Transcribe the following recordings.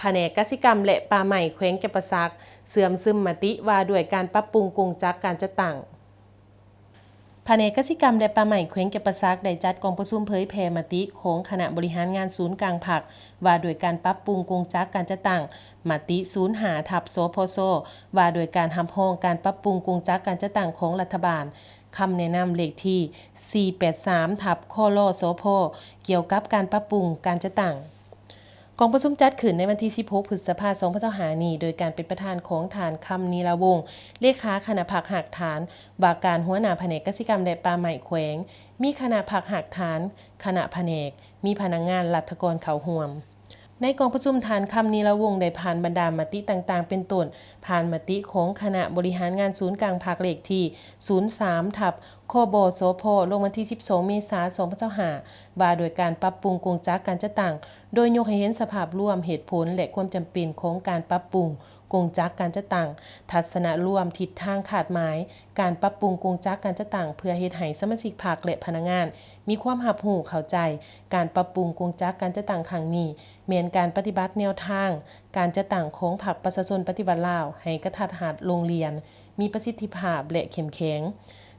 ພະແນກກະສິກຳ ແລະ ປ່າໄມ້ແຂວງຈຳປາສັກ ເຊື່ອມຊຶມມະຕິວ່າດ້ວຍການປັບປຸງກົງຈັກການຈັດຕັ້ງ. ພະແນກກະສິກຳ ແລະ ປ່າໄມ້ແຂວງຈຳປາສັກ ໄດ້ຈັດກອງປະຊຸມເຜີຍແຜ່ມະຕິຂອງຄະນະບໍລິຫານງານສູນກາງພັກ ວ່າດ້ວຍການປັບປຸງກົງຈັກການຈັດຕັ້ງ, ມະຕິສູນຫ້າ ທັບ ສພຊ ວ່າດ້ວຍການຮັບຮອງການປັບປຸງກົງຈັກການຈັດຕັ້ງຂອງລັດຖະບານ, ຄຳແນະນຳເລກທີສີ່ແປດສາມ ທັບ ຄລສພ ກ່ຽວກັບການປັບປຸງການຈັດຕັ້ງ. ກອງປະຊຸມຈັດຂຶ້ນໃນວັນທີສິບຫົກ ພຶດສະພາ ສອງພັນຊາວຫ້ານີ້ ໂດຍການເປັນປະທານຂອງທ່ານ ຄຳ ນີລາວົງ ເລຂາຄະນະພັກຮາກຖານ ວ່າການຫົວໜ້າພະແນກກະສິກຳ ແລະ ປ່າໄມ້ແຂວງ, ມີຄະນະພັກຮາກຖານ, ຄະນະພະແນກ, ມີພະນັກງານລັດຖະກອນເຂົ້າຮ່ວມ. ໃນກອງປະຊຸມ ທ່ານ ຄຳ ນີລາວົງ ໄດ້ຜ່ານບັນດາມະຕິຕ່າງໆ ເປັນຕົ້ນ ຜ່ານມະຕິຂອງຄະນະບໍລິຫານງານສູນກາງພັກເລກທີສູນສາມ ທັບ ຄບສພ ລົງວັນທີສິບສອງ ເມສາ ສອງພັນຊາວຫ້າ ວ່າດ້ວຍການປັບປຸງກົງຈັກການຈັດຕັ້ງ ໂດຍຍົກໃຫ້ເຫັນສະພາບລວມ, ເຫດຜົນ ແລະ ຄວາມຈຳເປັນຂອງການປັບປຸງກົງຈັກການຈັດຕັ້ງ, ທັດສະນະລວມ, ທິດທາງຄາດໝາຍການປັບປຸງກົງຈັກການຈັດຕັ້ງ ເພື່ອເຮັດໃຫ້ສະມາຊິກພັກ ແລະ ພະນັກງານມີຄວາມຮັບຮູ້ເຂົ້າໃຈ. ການປັບປຸງກົງຈັກການຈັດຕັ້ງຄັ້ງນີ້ ແມ່ນການປະຕິບັດແນວທາງການຈັດຕັ້ງຂອງພັກປະຊາຊົນປະຕິວັດລາວ ໃຫ້ກະທັດຮັດ, ໂລ່ງລ່ຽນ, ມີປະສິດທິພາບ ແລະ ເຂັ້ມແຂງ.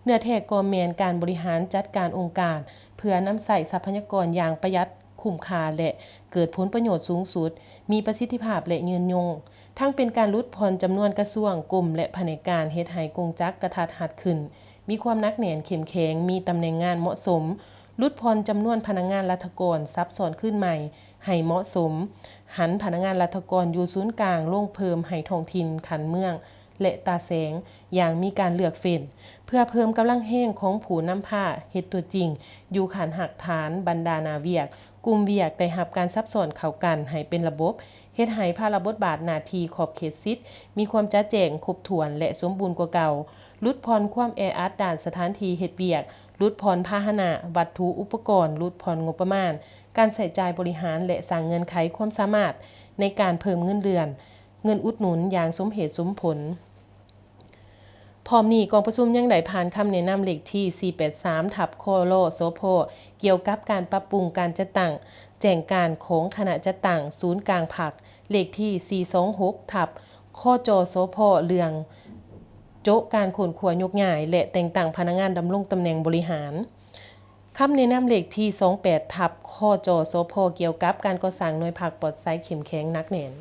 ເນື້ອແທ້ກໍແມ່ນການບໍລິຫານຈັດການອົງການ ເພື່ອນຳໃຊ້ຊັບພະຍາກອນຢ່າງປະຢັດ, ຄຸ້ມຄ່າ ແລະ ເກີດຜົນປະໂຫຍດສູງສຸດ, ມີປະສິດທິພາບ ແລະ ຍືນຍົງ. ທັງເປັນການຫຼຸດຜ່ອນຈຳນວນກະຊວງ, ກົມ ແລະ ພະແນກການ, ເຮັດໃຫ້ກົງຈັກກະທັດຮັດຂຶ້ນ, ມີຄວາມໜັກແໜ້ນເຂັ້ມແຂງ, ມີຕຳແໜ່ງງານເໝາະສົມ, ຫຼຸດຜ່ອນຈຳນວນພະນັກງານລັດຖະກອນ, ສັບຊ້ອນຄືນໃໝ່ໃຫ້ເໝາະສົມ, ຫັນພະນັກງານລັດຖະກອນຢູ່ສູນກາງລົງເພີ່ມໃຫ້ທ້ອງຖິ່ນ, ຂັ້ນເມືອງ ແລະ ຕາແສງ ຢ່າງມີການເລືອກເຟັ້ນ ເພື່ອເພີ່ມກຳລັງແຮງຂອງຜູ້ນຳພາເຮັດຕົວຈິງ ຢູ່ຂັ້ນຮາກຖານ, ບັນດາໜ້າວຽກ, ກຸ່ມວຽກໄດ້ຮັບການສັບຊ້ອນເຂົ້າກັນໃຫ້ເປັນລະບົບ, ເຮັດໃຫ້ພາລະບົດບາດໜ້າທີ່ຂອບເຂດສິດ ມີຄວາມຈະແຈ້ງ, ຄົບຖ້ວນ ແລະ ສົມບູນກວ່າເກົ່າ, ຫຼຸດຜ່ອນຄວາມແອອັດດ້ານສະຖານທີ່ເຮັດວຽກ, ຫຼຸດຜ່ອນພາຫະນະ, ວັດຖຸອຸປະກອນ, ຫຼຸດຜ່ອນງົບປະມານການໃຊ້ຈ່າຍບໍລິຫານ ແລະ ສ້າງເງື່ອນໄຂຄວາມສາມາດໃນການເພີ່ມເງິນເດືອນ, ເງິນອຸດໜູນຢ່າງສົມເຫດສົມຜົນ. ພ້ອມນີ້ ກອງປະຊຸມຍັງໄດ້ຜ່ານຄຳແນະນຳເລກທີສີ່ແປດສາມ ທັບ ຄລສພ ກ່ຽວກັບການປັບປຸງການຈັດຕັ້ງ, ແຈ້ງການຂອງຄະນະຈັດຕັ້ງສູນກາງພັກ, ເລກທີສີ່ສອງຫົກ ທັບ ຄຈສພ ເລື່ອງໂຈະການຄົ້ນຄວ້າຍົກຍ້າຍ ແລະ ແຕ່ງຕັ້ງພະນັກງານດຳລົງຕຳແໜ່ງບໍລິຫານ. ຄຳແນະນຳເລກທີສອງແປດ ທັບ ຄຈສພ ກ່ຽວກັບການກໍ່ສ້າງໜ່ວຍພັກປອດໃສເຂັ້ມແຂງໜັກແໜ້ນ.